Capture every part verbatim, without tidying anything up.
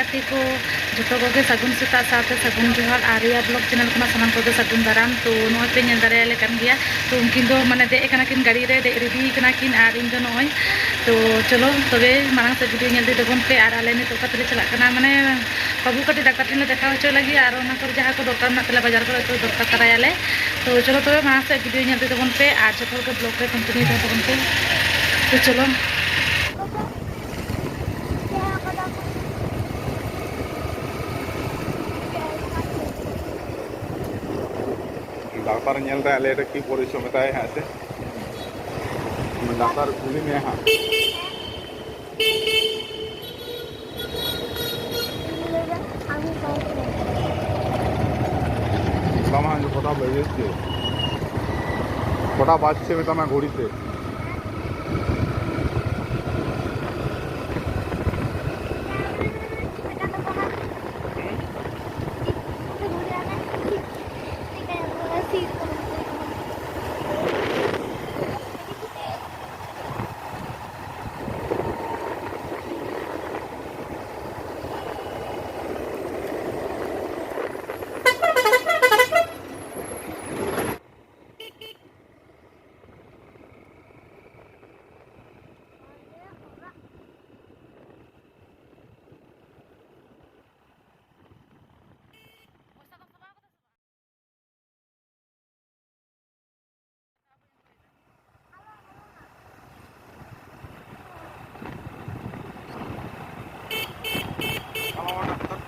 ᱜᱟᱛᱮ ᱠᱚ ᱡᱚᱛᱚ ᱠᱚᱜᱮ ᱥᱟᱹᱜᱩᱱ ᱥᱮᱛᱟᱜ ᱥᱟᱶᱛᱮ ᱥᱟᱹᱜᱩᱱ ᱡᱚᱦᱟᱨ, ᱟᱨ ᱨᱤᱭᱟ ᱵᱞᱚᱜ ᱪᱮᱱᱮᱞ ᱠᱷᱚᱱᱟᱜ ᱥᱟᱱᱟᱢ ᱠᱚᱜᱮ ᱥᱟᱹᱜᱩᱱ ᱫᱟᱨᱟᱢ᱾ ᱛᱚ ᱱᱚᱜᱼᱚᱭ ᱯᱮ ᱧᱮᱞ ᱫᱟᱲᱮᱭᱟᱞᱮ ᱠᱟᱱ ᱜᱮᱭᱟ, ᱛᱚ ᱩᱱᱠᱤᱱ ᱫᱚ ᱢᱟᱱᱮ ᱫᱮᱡ ᱟᱠᱟᱱᱟ ᱠᱤᱱ ᱜᱟᱹᱰᱤ ᱨᱮ, ᱫᱮᱡ ᱨᱮᱰᱤ ᱟᱠᱟᱱᱟ ᱠᱤᱱ, ᱟᱨ ᱤᱧ ᱫᱚ ᱱᱚᱜᱼᱚᱭ᱾ ᱛᱚ ᱪᱚᱞᱚ ᱛᱚᱵᱮ ᱢᱟᱲᱟᱝ ᱥᱮᱫ ᱵᱷᱤᱰᱤᱭᱳ ᱧᱮᱞ ᱤᱫᱤ ᱛᱟᱵᱚᱱ ᱯᱮ, ᱟᱨ ᱟᱞᱮ ᱱᱤᱛᱚᱜ ᱚᱠᱟ ᱛᱮᱞᱮ ᱪᱟᱞᱟᱜ ᱠᱟᱱᱟ, ᱢᱟᱱᱮ ᱵᱟᱹᱵᱩ ᱠᱟᱹᱴᱤᱡ ᱰᱟᱠᱛᱟᱨ ᱴᱷᱮᱱ ᱞᱮ ᱫᱮᱠᱷᱟᱣ ᱦᱚᱪᱚ ᱞᱟᱹᱜᱤᱫ, ᱟᱨ ᱚᱱᱟ ᱠᱚᱨᱮ ᱡᱟᱦᱟᱸ ᱠᱚ ᱫᱚᱨᱠᱟᱨ ᱢᱮᱱᱟᱜ ᱛᱟᱞᱮᱭᱟ ᱵᱟᱡᱟᱨ ᱠᱚᱨᱮ, ᱛᱚ ᱫᱚᱨᱠᱟᱨ ᱛᱟᱨᱟᱭᱟᱞᱮ᱾ ᱛᱚ ᱪᱚᱞᱚ ᱛᱚᱵᱮ ᱢᱟᱲᱟᱝ ᱥᱮᱫ ᱵᱷᱤᱰᱤᱭᱳ ᱧᱮᱞ ᱤᱫᱤ ᱛᱟᱵᱚᱱ ᱯᱮ, ᱟᱨ ᱡᱚᱛᱚ ᱦᱚᱲ ᱜᱮ ᱵᱞᱚᱜ ᱨᱮ ᱠᱚᱱᱴᱤᱱᱤᱭᱩ ᱛᱟᱦᱮᱱ ᱛᱟᱵᱚᱱ ᱯᱮ᱾ ᱛᱚ ᱪᱚᱞᱚ᱾ ᱰᱟᱠᱛᱟᱨ ᱧᱮᱞ ᱛᱟᱭᱟ, ᱞᱟᱹᱭ ᱨᱮ ᱠᱤ ᱯᱚᱨᱤᱪᱚᱭ ᱢᱮᱛᱟᱭᱟ ᱦᱟᱸᱜ ᱥᱮ᱾ ᱰᱟᱠᱛᱟᱨ ᱠᱩᱞᱤ ᱢᱮᱭᱟ ᱦᱟᱸᱜ᱾ ᱵᱟᱝ, ᱟᱢ ᱠᱚᱴᱟ ᱵᱟᱡᱮ ᱪᱮ? ᱠᱚᱴᱟ ᱵᱟᱡᱪᱷᱮ ᱢᱮᱛᱟᱢᱟ ᱜᱷᱩᱲᱤ ᱛᱮ᱾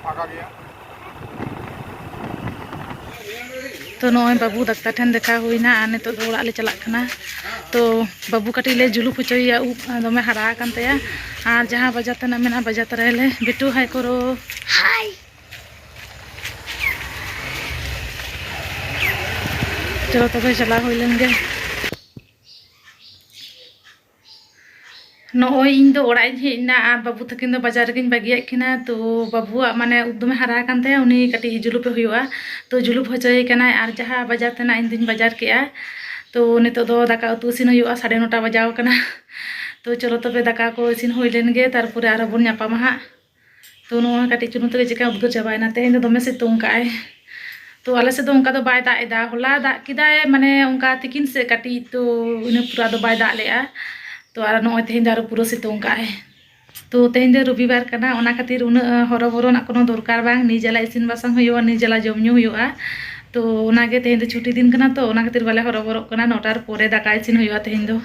ᱯᱷᱟᱸᱠᱟ ᱜᱮᱭᱟ᱾ ᱛᱚ ᱱᱚᱜᱼᱚᱭ ᱵᱟᱹᱵᱩ ᱰᱟᱠᱛᱟᱨ ᱴᱷᱮᱱ ᱫᱮᱠᱷᱟᱣ ᱦᱩᱭᱱᱟ ᱟᱨ ᱱᱤᱛᱚᱜ ᱫᱚ ᱚᱲᱟᱜ ᱞᱮ ᱪᱟᱞᱟᱜ ᱠᱟᱱᱟ᱾ ᱛᱚ ᱵᱟᱹᱵᱩ ᱠᱟᱹᱴᱤᱡ ᱞᱮ ᱡᱩᱞᱩᱯ ᱦᱚᱪᱚᱭᱮᱭᱟ, ᱩᱵ ᱫᱚᱢᱮ ᱦᱟᱨᱟ ᱟᱠᱟᱱ ᱛᱟᱭᱟ᱾ ᱟᱨ ᱡᱟᱦᱟᱸ ᱵᱟᱡᱟᱨ ᱛᱮᱱᱟᱜ ᱢᱮᱱᱟᱜᱼᱟ, ᱵᱟᱡᱟᱨ ᱛᱟᱨᱟᱭᱟᱞᱮ᱾ ᱵᱤᱴᱩ, ᱦᱟᱭ ᱠᱚᱨᱚ᱾ ᱦᱟᱭ᱾ ᱪᱚᱞᱚ ᱛᱚᱵᱮ ᱪᱟᱞᱟᱣ ᱦᱩᱭ ᱞᱮᱱ ᱜᱮ᱾ ᱱᱚᱜᱼᱚᱭ ᱤᱧ ᱫᱚ ᱚᱲᱟᱜ ᱤᱧ ᱦᱮᱡ ᱮᱱᱟ ᱟᱨ ᱵᱟᱹᱵᱩ ᱛᱟᱹᱠᱤᱱ ᱫᱚ ᱵᱟᱡᱟᱨ ᱨᱮᱜᱤᱧ ᱵᱟᱹᱜᱤᱭᱟᱫ ᱠᱤᱱᱟ᱾ ᱛᱚ ᱵᱟᱹᱵᱩᱣᱟᱜ ᱢᱟᱱᱮ ᱩᱵ ᱫᱚᱢᱮ ᱦᱟᱨᱟ ᱟᱠᱟᱱ ᱛᱟᱭᱟ, ᱩᱱᱤ ᱠᱟᱹᱴᱤᱡ ᱡᱩᱞᱩᱯᱮ ᱦᱩᱭᱩᱜᱼᱟ᱾ ᱛᱚ ᱡᱩᱞᱩᱯ ᱦᱚᱪᱚᱭᱮ ᱠᱟᱱᱟᱭ ᱟᱨ ᱡᱟᱦᱟᱸ ᱵᱟᱡᱟᱨ ᱛᱮᱱᱟᱜ ᱤᱧ ᱫᱩᱧ ᱵᱟᱡᱟᱨ ᱠᱮᱜᱼᱟ᱾ ᱛᱚ ᱱᱤᱛᱚᱜ ᱫᱚ ᱫᱟᱠᱟ ᱩᱛᱩ ᱤᱥᱤᱱ ᱦᱩᱭᱩᱜᱼᱟ, ᱥᱟᱲᱮ ᱱᱚᱴᱟ ᱵᱟᱡᱟᱣ ᱠᱟᱱᱟ᱾ ᱛᱚ ᱪᱚᱞᱚ ᱛᱚᱵᱮ ᱫᱟᱠᱟ ᱠᱚ ᱤᱥᱤᱱ ᱦᱩᱭ ᱞᱮᱱ ᱜᱮ, ᱛᱟᱨᱯᱚᱨᱮ ᱟᱨᱦᱚᱸ ᱵᱚᱱ ᱧᱟᱯᱟᱢᱟ ᱦᱟᱸᱜ᱾ ᱛᱚ ᱱᱚᱜᱼᱚᱭ ᱠᱟᱹᱴᱤᱡ ᱪᱩᱞᱩᱝ ᱛᱮᱜᱮ ᱪᱮᱠᱟ ᱩᱫᱽᱜᱟᱹᱨ ᱪᱟᱵᱟᱭᱮᱱᱟ᱾ ᱛᱮᱦᱮᱧ ᱫᱚ ᱫᱚᱢᱮ ᱥᱤᱛᱩᱝ ᱠᱟᱜᱼᱟᱭ᱾ ᱛᱚ ᱟᱞᱮ ᱥᱮᱫ ᱫᱚ ᱚᱱᱠᱟ ᱫᱚ ᱵᱟᱭ ᱫᱟᱜ ᱮᱫᱟ, ᱦᱚᱞᱟ ᱫᱟᱜ ᱠᱮᱫᱟᱭ, ᱢᱟᱱᱮ ᱚᱱᱠᱟ ᱛᱤᱠᱤᱱ ᱥᱮᱫ ᱠᱟᱹᱴᱤᱡ, ᱛᱚ ᱤᱱᱟᱹ ᱯᱚᱨᱮ ᱟᱫᱚ ᱵᱟᱭ ᱫᱟᱜ ᱞᱮᱜᱼᱟ᱾ ᱛᱚ ᱟᱨ ᱱᱚᱜᱼᱚᱭ ᱛᱮᱦᱮᱧ ᱫᱚ ᱟᱨᱚ ᱯᱩᱨᱟᱹ ᱥᱤᱛᱩᱝ ᱠᱟᱜᱼᱟᱭ᱾ ᱛᱚ ᱛᱮᱦᱮᱧ ᱫᱚ ᱨᱚᱵᱤᱵᱟᱨ ᱠᱟᱱᱟ, ᱚᱱᱟ ᱠᱷᱟᱹᱛᱤᱨ ᱩᱱᱟᱹᱜ ᱦᱚᱨᱚᱵᱚᱨᱚ ᱨᱮᱱᱟᱜ ᱠᱳᱱᱳ ᱫᱚᱨᱠᱟᱨ ᱵᱟᱝ᱾ ᱱᱤᱡᱟᱞᱟ ᱤᱥᱤᱱ ᱵᱟᱥᱟᱝ ᱦᱩᱭᱩᱜᱼᱟ, ᱱᱤᱡᱟᱞᱟ ᱡᱚᱢ ᱧᱩ ᱦᱩᱭᱩᱜᱼᱟ᱾ ᱛᱚ ᱚᱱᱟᱜᱮ ᱛᱮᱦᱮᱧ ᱫᱚ ᱪᱷᱩᱴᱤ ᱫᱤᱱ ᱠᱟᱱᱟ, ᱛᱚ ᱚᱱᱟ ᱠᱷᱟᱹᱛᱤᱨ ᱵᱟᱞᱮ ᱦᱚᱨᱚᱵᱚᱨᱚᱜ ᱠᱟᱱᱟ᱾ ᱱᱚᱴᱟᱨ ᱯᱚᱨᱮ ᱫᱟᱠᱟ ᱤᱥᱤᱱ ᱦᱩᱭᱩᱜᱼᱟ ᱛᱮᱦᱮᱧ ᱫᱚ᱾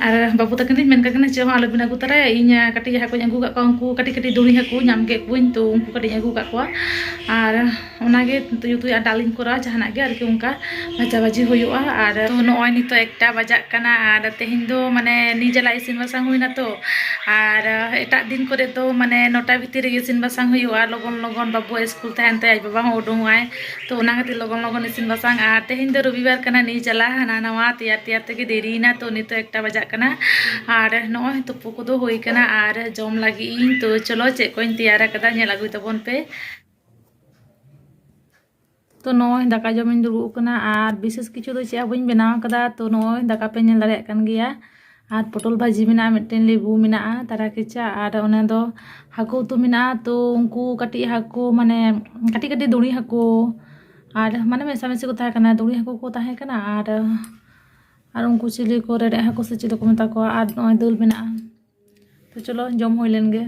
ᱟᱨ ᱵᱟᱹᱵᱩ ᱛᱟᱹᱠᱤᱱ ᱫᱚᱧ ᱢᱮᱱ ᱠᱟᱜ ᱠᱤᱱᱟ, ᱪᱮᱫ ᱦᱚᱸ ᱟᱞᱚᱵᱤᱱ ᱟᱹᱜᱩ ᱛᱚᱨᱟᱭᱟ, ᱤᱧ ᱠᱟᱹᱴᱤᱡ ᱦᱟᱹᱠᱩᱧ ᱟᱹᱜᱩ ᱠᱟᱜ ᱠᱚᱣᱟ, ᱩᱱᱠᱩ ᱠᱟᱹᱴᱤᱡ ᱠᱟᱹᱴᱤᱡ ᱫᱩᱲᱤ ᱦᱟᱹᱠᱩ ᱧᱟᱢ ᱠᱮᱫ ᱠᱚᱣᱟᱧ, ᱛᱚ ᱩᱱᱠᱩ ᱠᱟᱹᱴᱤᱡ ᱤᱧ ᱟᱹᱜᱩ ᱠᱟᱜ ᱠᱚᱣᱟ᱾ ᱟᱨ ᱚᱱᱟᱜᱮ ᱩᱛᱩᱭᱟ, ᱰᱟᱞ ᱤᱧ ᱠᱚᱨᱟᱣᱟ, ᱡᱟᱦᱟᱱᱟᱜ ᱜᱮ ᱟᱨᱠᱤ ᱚᱱᱠᱟ ᱵᱷᱟᱡᱟ ᱵᱷᱟᱡᱤ ᱦᱩᱭᱩᱜᱼᱟ᱾ ᱟᱨ ᱛᱚ ᱱᱚᱜᱼᱚᱭ ᱱᱤᱛᱚᱜ ᱮᱠᱴᱟ ᱵᱟᱡᱟᱜ ᱠᱟᱱᱟ, ᱟᱨ ᱛᱮᱦᱮᱧ ᱫᱚ ᱢᱟᱱᱮ ᱱᱤᱡᱟᱞᱟ ᱤᱥᱤᱱ ᱵᱟᱥᱟᱝ ᱦᱩᱭᱱᱟ ᱛᱚ᱾ ᱟᱨ ᱮᱴᱟᱜ ᱫᱤᱱ ᱠᱚᱨᱮ ᱫᱚ ᱢᱟᱱᱮ ᱱᱚᱴᱟ ᱵᱷᱤᱛᱤᱨ ᱨᱮᱜᱮ ᱤᱥᱤᱱ ᱵᱟᱥᱟᱝ ᱦᱩᱭᱩᱜᱼᱟ, ᱞᱚᱜᱚᱱ ᱞᱚᱜᱚᱱ ᱵᱟᱹᱵᱩ ᱥᱠᱩᱞ ᱛᱟᱦᱮᱱ ᱛᱮ ᱟᱡ ᱵᱟᱵᱟ ᱦᱚᱸ ᱩᱰᱩᱝᱚᱜᱼᱟᱭ᱾ ᱛᱚ ᱚᱱᱟ ᱠᱷᱟᱹᱛᱤᱨ ᱞᱚᱜᱚᱱ ᱞᱚᱜᱚᱱ ᱤᱥᱤᱱ ᱵᱟᱥᱟᱝ, ᱟᱨ ᱛᱮᱦᱮᱧ ᱫᱚ ᱨᱚᱵᱤᱵᱟᱨ ᱠᱟᱱᱟ, ᱱᱤᱡᱟᱞᱟ ᱦᱟᱱᱟ ᱱᱟᱣᱟ ᱛᱮᱭᱟᱨ ᱛᱮᱭᱟᱨ ᱛᱮᱜᱮ ᱫᱮᱨᱤᱭᱮᱱᱟ᱾ ᱛᱚ ᱱᱤᱛᱚᱜ ᱮᱠᱴᱟ ᱵᱟᱡᱟᱜ ᱠᱟᱱᱟ, ᱟᱨ ᱱᱚᱜᱼᱚᱭ ᱛᱩᱯᱩ ᱠᱚᱫᱚ ᱦᱩᱭ ᱠᱟᱱᱟ, ᱟᱨ ᱡᱚᱢ ᱞᱟᱹᱜᱤᱫ ᱤᱧ᱾ ᱛᱚ ᱪᱚᱞᱚ, ᱪᱮᱫ ᱠᱚᱧ ᱛᱮᱭᱟᱨ ᱟᱠᱟᱫᱟ, ᱧᱮᱞ ᱟᱹᱜᱩᱭ ᱛᱟᱵᱚᱱ ᱯᱮ᱾ ᱛᱚ ᱱᱚᱜᱼᱚᱭ ᱫᱟᱠᱟ ᱡᱚᱢᱤᱧ ᱫᱩᱲᱩᱵ ᱟᱠᱟᱱᱟ, ᱟᱨ ᱵᱤᱥᱮᱥ ᱠᱤᱪᱷᱩ ᱫᱚ ᱪᱮᱫ ᱦᱚᱸ ᱵᱟᱹᱧ ᱵᱮᱱᱟᱣ ᱟᱠᱟᱫᱟ᱾ ᱛᱚ ᱱᱚᱜᱼᱚᱭ ᱫᱟᱠᱟ ᱯᱮ ᱧᱮᱞ ᱫᱟᱲᱮᱭᱟᱜ ᱠᱟᱱ ᱜᱮᱭᱟ, ᱟᱨ ᱯᱚᱴᱚᱞ ᱵᱷᱟᱹᱡᱤ ᱢᱮᱱᱟᱜᱼᱟ, ᱢᱤᱫᱴᱮᱱ ᱞᱮᱵᱩ ᱢᱮᱱᱟᱜᱼᱟ, ᱛᱟᱨᱟ ᱠᱮᱪᱟ, ᱟᱨ ᱚᱱᱟ ᱫᱚ ᱦᱟᱹᱠᱩ ᱩᱛᱩ ᱢᱮᱱᱟᱜᱼᱟ᱾ ᱛᱚ ᱩᱱᱠᱩ ᱠᱟᱹᱴᱤᱡ ᱦᱟᱹᱠᱩ, ᱢᱟᱱᱮ ᱠᱟᱹᱴᱤᱡ ᱠᱟᱹᱴᱤᱡ ᱫᱩᱲᱤ ᱦᱟᱹᱠᱩ, ᱟᱨ ᱢᱟᱱᱮ ᱢᱮᱥᱟᱢᱤᱥᱤ ᱠᱚ ᱛᱟᱦᱮᱸ ᱠᱟᱱᱟ, ᱫᱩᱲᱤ ᱦᱟᱹᱠᱩ ᱠᱚ ᱛᱟᱦᱮᱸ ᱠᱟᱱᱟ, ᱟᱨ ᱟᱨ ᱩᱱᱠᱩ ᱪᱤᱞᱤ ᱠᱚ, ᱨᱮᱲᱮᱫ ᱦᱟᱹᱠᱩ ᱥᱮ ᱪᱤᱞᱤ ᱠᱚ ᱢᱮᱛᱟ ᱠᱚᱣᱟ, ᱟᱨ ᱱᱚᱜᱼᱚᱭ ᱫᱟᱹᱞ ᱢᱮᱱᱟᱜᱼᱟ᱾ ᱛᱚ ᱪᱚᱞᱚ, ᱡᱚᱢ ᱦᱩᱭ ᱞᱮᱱ ᱜᱮ᱾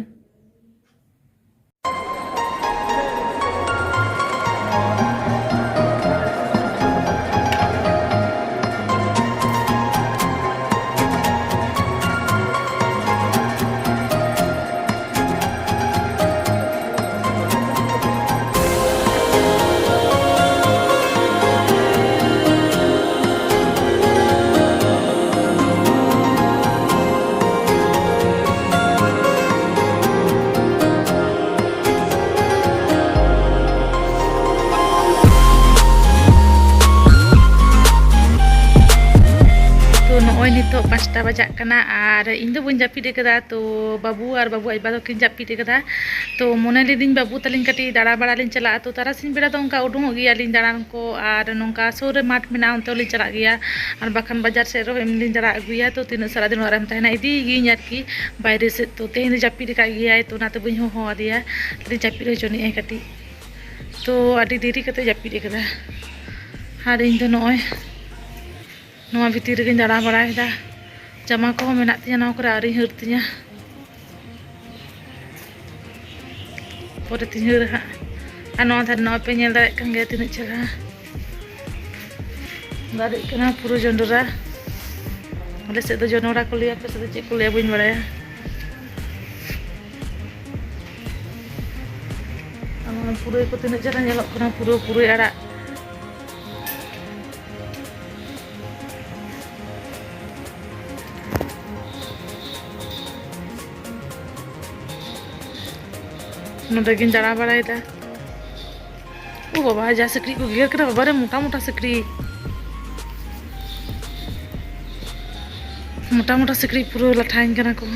ᱱᱤᱛᱚᱜ ᱯᱟᱸᱪᱴᱟ ᱵᱟᱡᱟᱜ ᱠᱟᱱᱟ ᱟᱨ ᱤᱧ ᱫᱚ ᱵᱟᱹᱧ ᱡᱟᱹᱯᱤᱫ ᱟᱠᱟᱫᱟ᱾ ᱛᱚ ᱵᱟᱹᱵᱩ ᱟᱨ ᱵᱟᱹᱵᱩ ᱟᱡ ᱵᱟᱵᱟ ᱫᱚᱠᱤᱱ ᱡᱟᱹᱯᱤᱫ ᱟᱠᱟᱫᱟ᱾ ᱛᱚ ᱢᱚᱱᱮ ᱞᱤᱫᱟᱹᱧ ᱵᱟᱹᱵᱩ ᱛᱟᱹᱞᱤᱧ ᱠᱟᱹᱴᱤᱡ ᱫᱟᱬᱟ ᱵᱟᱲᱟ ᱞᱤᱧ ᱪᱟᱞᱟᱜᱼᱟ᱾ ᱛᱚ ᱛᱟᱨᱟᱥᱤᱧ ᱵᱮᱲᱟ ᱫᱚ ᱚᱱᱠᱟ ᱩᱰᱩᱝᱚᱜ ᱜᱮᱭᱟᱞᱤᱧ ᱫᱟᱬᱟᱱ ᱠᱚ, ᱟᱨ ᱱᱚᱝᱠᱟ ᱥᱩᱨ ᱨᱮ ᱢᱟᱴᱷ ᱢᱮᱱᱟᱜᱼᱟ, ᱚᱱᱛᱮ ᱦᱚᱸᱞᱤᱧ ᱪᱟᱞᱟᱜ ᱜᱮᱭᱟ᱾ ᱟᱨ ᱵᱟᱠᱷᱟᱱ ᱵᱟᱡᱟᱨ ᱥᱮᱫ ᱨᱮᱦᱚᱸ ᱮᱢᱱᱤ ᱞᱤᱧ ᱫᱟᱬᱟ ᱟᱹᱜᱩᱭᱟ᱾ ᱛᱚ ᱛᱤᱱᱟᱹᱜ ᱥᱟᱨᱟᱫᱤᱱ ᱚᱲᱟᱜ ᱨᱮᱢ ᱛᱟᱦᱮᱱᱟ, ᱤᱫᱤᱭᱮᱭᱟᱹᱧ ᱟᱨᱠᱤ ᱵᱟᱭᱨᱮ ᱥᱮᱫ᱾ ᱛᱚ ᱛᱮᱦᱮᱧ ᱫᱚ ᱡᱟᱹᱯᱤᱫ ᱟᱠᱟᱫ ᱜᱮᱭᱟᱭ, ᱛᱚ ᱚᱱᱟᱛᱮ ᱵᱟᱹᱧ ᱦᱚᱦᱚ ᱟᱫᱮᱭᱟ᱾ ᱠᱟᱹᱴᱤᱡ ᱡᱟᱹᱯᱤᱫ ᱦᱚᱪᱚ ᱱᱤᱡ ᱟᱭ ᱠᱟᱹᱴᱤᱡ᱾ ᱛᱚ ᱟᱹᱰᱤ ᱫᱮᱨᱤ ᱠᱟᱛᱮ ᱡᱟᱹᱯᱤᱫ ᱟᱠᱟᱫᱟ᱾ ᱟᱨ ᱤᱧ ᱫᱚ ᱱᱚᱜᱼᱚᱭ ᱱᱚᱣᱟ ᱵᱷᱤᱛᱤᱨ ᱨᱮᱜᱮᱧ ᱫᱟᱬᱟ ᱵᱟᱲᱟᱭᱮᱫᱟ᱾ ᱡᱟᱢᱟ ᱠᱚᱦᱚᱸ ᱢᱮᱱᱟᱜ ᱛᱤᱧᱟᱹ ᱱᱚᱣᱟ ᱠᱚᱨᱮ, ᱟᱹᱣᱨᱤᱧ ᱦᱟᱹᱨ ᱛᱤᱧᱟᱹ, ᱯᱚᱨᱮ ᱛᱤᱧ ᱦᱟᱹᱨᱟ ᱦᱟᱸᱜ᱾ ᱟᱨ ᱱᱚᱣᱟ ᱫᱷᱟᱨᱮ ᱱᱚᱜᱼᱚᱭ ᱯᱮ ᱧᱮᱞ ᱫᱟᱲᱮᱭᱟᱜ ᱠᱟᱱ ᱜᱮᱭᱟ ᱛᱤᱱᱟᱹᱜ ᱪᱮᱦᱨᱟ ᱫᱟᱨᱮᱜ ᱠᱟᱱᱟ ᱯᱩᱨᱟᱹ ᱡᱚᱱᱰᱨᱟ᱾ ᱟᱞᱮ ᱥᱮᱫ ᱫᱚ ᱡᱚᱱᱚᱲᱟ ᱠᱚ ᱞᱟᱹᱭᱟ, ᱟᱯᱮ ᱥᱮᱫ ᱫᱚ ᱪᱮᱫ ᱠᱚ ᱞᱟᱹᱭᱟ ᱵᱟᱹᱧ ᱵᱟᱲᱟᱭᱟ᱾ ᱟᱨ ᱱᱚᱜᱼᱚᱭ ᱯᱩᱨᱟᱹᱭ ᱠᱚ ᱛᱤᱱᱟᱹᱜ ᱪᱮᱦᱨᱟ ᱧᱮᱞᱚᱜ ᱠᱟᱱᱟ, ᱯᱩᱨᱟᱹ ᱯᱩᱨᱟᱹᱭ ᱟᱲᱟᱜ᱾ ᱱᱚᱰᱮ ᱜᱤᱧ ᱫᱟᱬᱟ ᱵᱟᱲᱟᱭᱮᱫᱟ᱾ ᱳ ᱵᱟᱵᱟ, ᱡᱟ ᱥᱤᱠᱲᱤᱡ ᱠᱚ ᱜᱮᱜᱮᱨ ᱠᱟᱱᱟ ᱵᱟᱵᱟᱨᱮ, ᱢᱚᱴᱟ ᱢᱚᱴᱟ ᱥᱤᱠᱲᱤᱡ, ᱢᱚᱴᱟ ᱢᱚᱴᱟ ᱥᱤᱠᱲᱤᱡ ᱯᱩᱨᱟᱹ ᱞᱟᱴᱷᱟᱧ ᱠᱟᱱᱟ ᱠᱚ᱾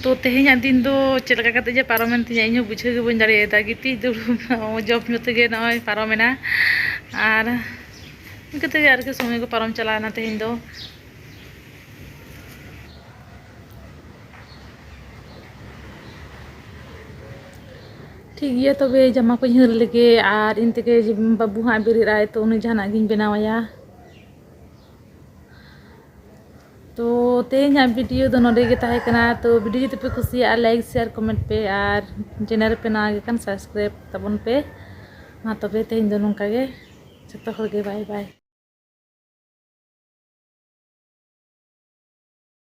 ᱛᱚ ᱛᱮᱦᱮᱧᱟᱜ ᱫᱤᱱ ᱫᱚ ᱪᱮᱫ ᱞᱮᱠᱟ ᱠᱟᱛᱮ ᱡᱮ ᱯᱟᱨᱚᱢᱮᱱ ᱛᱤᱧᱟᱹ, ᱤᱧ ᱦᱚᱸ ᱵᱩᱡᱷᱟᱹᱣ ᱜᱮ ᱵᱟᱹᱧ ᱫᱟᱲᱮᱭᱟᱫᱟ᱾ ᱜᱤᱛᱤᱡ ᱫᱩᱲᱩᱵ ᱡᱚᱢ ᱧᱩ ᱛᱮᱜᱮ ᱱᱚᱜᱼᱚᱭ ᱯᱟᱨᱚᱢᱮᱱᱟ᱾ ᱟᱨ ᱤᱱᱠᱟᱹ ᱛᱮᱜᱮ ᱟᱨᱠᱤ ᱥᱚᱢᱚᱭ ᱠᱚ ᱯᱟᱨᱚᱢ ᱪᱟᱞᱟᱣᱮᱱᱟ ᱛᱮᱦᱮᱧ ᱫᱚ᱾ ᱴᱷᱤᱠ ᱜᱮᱭᱟ, ᱛᱚᱵᱮ ᱡᱟᱢᱟ ᱠᱚᱧ ᱦᱟᱹᱨ ᱞᱮᱜᱮ, ᱟᱨ ᱤᱱ ᱛᱮᱜᱮ ᱵᱟᱹᱵᱩ ᱦᱟᱸᱜ ᱵᱮᱨᱮᱫ ᱟᱭ, ᱛᱚ ᱩᱱᱤ ᱡᱟᱦᱟᱱᱟᱜ ᱜᱤᱧ ᱵᱮᱱᱟᱣ ᱟᱭᱟ᱾ ᱛᱚ ᱛᱮᱦᱮᱧᱟᱜ ᱵᱷᱤᱰᱤᱭᱳ ᱫᱚ ᱱᱚᱰᱮ ᱜᱮ ᱛᱟᱦᱮᱸ ᱠᱟᱱᱟ᱾ ᱛᱚ ᱵᱷᱤᱰᱤᱭᱳ ᱡᱩᱫᱤ ᱯᱮ ᱠᱩᱥᱤᱭᱟᱜᱼᱟ, ᱞᱟᱭᱤᱠ, ᱥᱮᱭᱟᱨ, ᱠᱚᱢᱮᱱᱴ ᱯᱮ, ᱟᱨ ᱪᱮᱱᱮᱞ ᱨᱮᱯᱮ ᱱᱟᱣᱟ ᱜᱮ ᱠᱷᱟᱱ ᱥᱟᱵᱥᱠᱨᱟᱭᱤᱵ ᱛᱟᱵᱚᱱ ᱯᱮ᱾ ᱢᱟ ᱛᱚᱵᱮ ᱛᱮᱦᱮᱧ ᱫᱚ ᱱᱚᱝᱠᱟ ᱜᱮ, ᱡᱚᱛᱚ ᱦᱚᱲ ᱜᱮ ᱵᱟᱭ ᱵᱟᱭ᱾